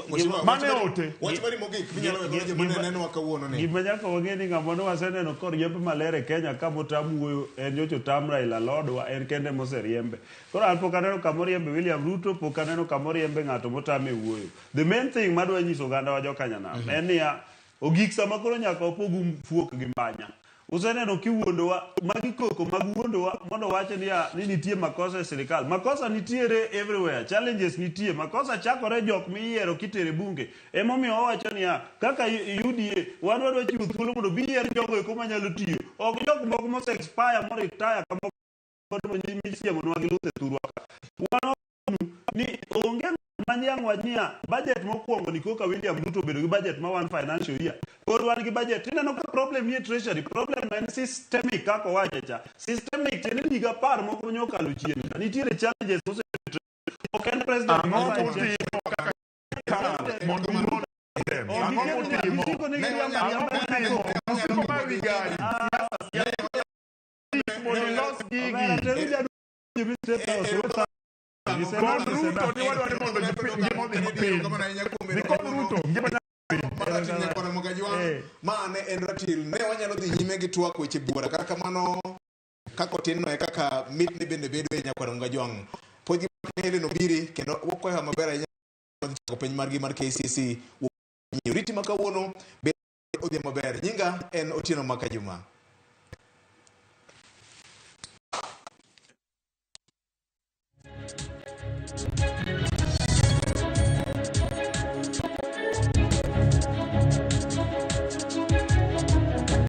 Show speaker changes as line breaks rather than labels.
Mheshimiwa,
Mane
wach mari-
ote.
Wach mari mogik minyalo weyo joma ne nenowa kawuono ni.
Gima nyaka wang'e ni ng'ama ne waseneno koriemb maler e Kenya ka motam wuoyo en nyocha otam Raila Lodwa en kende moseriembe. Koro an pok aneno kama oriembe William Ruto, pok aneno kama oriembe ng'ato motame wuoyo. The main thing madwa nyiso oganda wa jokanyanam en niya, ogik sama koro nyaka wapogu fuok gi mbanya. Useneno kiwuondowa, magi koko mag wuondowa mondo wach niya ni nitie makosa e sirikal. Makosa nitiere everywhere, challenges nitie. Makosa chakore jok miyiero kitere bunge. Emomiyo wawacho niya, kaka UDA, wan wadwa chiwo thuolo mondo bi yier jogo eko manyalo tiyo. Ok jok moko mose expire, mo retire kamoko misiemonwa gi luth e thurwa ka. Wan ni onge ma niang' wach niya budget mokwongo ni koka William Ruto obedo gi budget ma one financial year pod wan gi budget tineno ka problem nie treasury problem en systemic kaka owache cha systemic tiende ni higa apar moko nyokalo chien ka nitiere challenges mose ok en president
Ang'o
mosign
mutimo kaka sirkal mondo ulol them? Ang'o mutimo?
Gisiko ni
Ne
giriambo
Ang'o
ariamba.
mutimo? Usiko mar Rigathi. Siasa, siasa. Mondo ilos gigi.
Omera, teru jaduong' State House, wuotha.
Kod Ruto ni wadwa ni mondo ngima odhi piny. Ni kod Ruto ngima
Martin Nyakwara Mogajwang', ma ne en ratil ne wanyalo dhi nyime gi twak weche buora kata kamano kaka otin no e kaka mitne bende bedo e Nyakwara Mogajwang'. Puonj gi Helen Obiri kendo wakwayo maber ahinya odhi chako penj margi mar KCSE. Riti ma kawuono bed odhiambo maber. Nyinga en Otieno Makajuma.